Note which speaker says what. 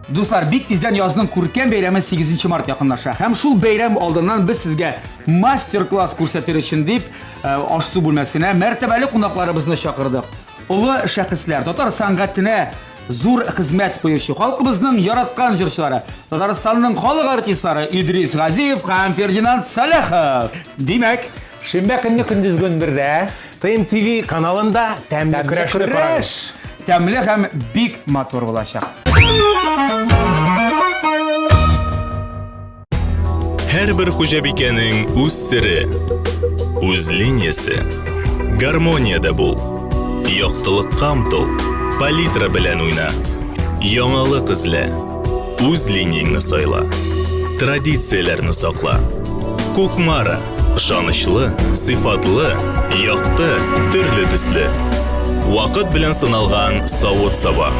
Speaker 1: Дуслар, бик тиздән язның күркәм бәйрәме 8 март якынлаша. Һәм шул бәйрәм алдыннан без сезгә мастер-класс күрсәтер өчен дип, э, аш-су бүлмәсенә мәртәбәле кунакларыбызны чакырдык. Олы шәхесләр, татар сәнгатенә зур хезмәт куючы, халкыбызның яраткан җырчылары, Татарстанның халык артистлары Идрис Газиев һәм Фердинанд Сәлахов. Димәк,
Speaker 2: шимбә көнне көндезге 11-дә
Speaker 3: ТМТВ каналында тәмле көрәшне карагыз.
Speaker 1: Тәмле һәм бик матур булачак.
Speaker 4: Һәрбер хуҗабикәнең үз сере, үз линиясе. Гармониядә бул. Яктылыкка омтыл. Палитра белән уйна. Яңалык эзлә. Үз линияңне сайла. Традицияләрне сакла. Кукмара. Ышанычлы, сыйфатлы, якты, төрле төсле. Вакыт белән сыналган савыт-саба.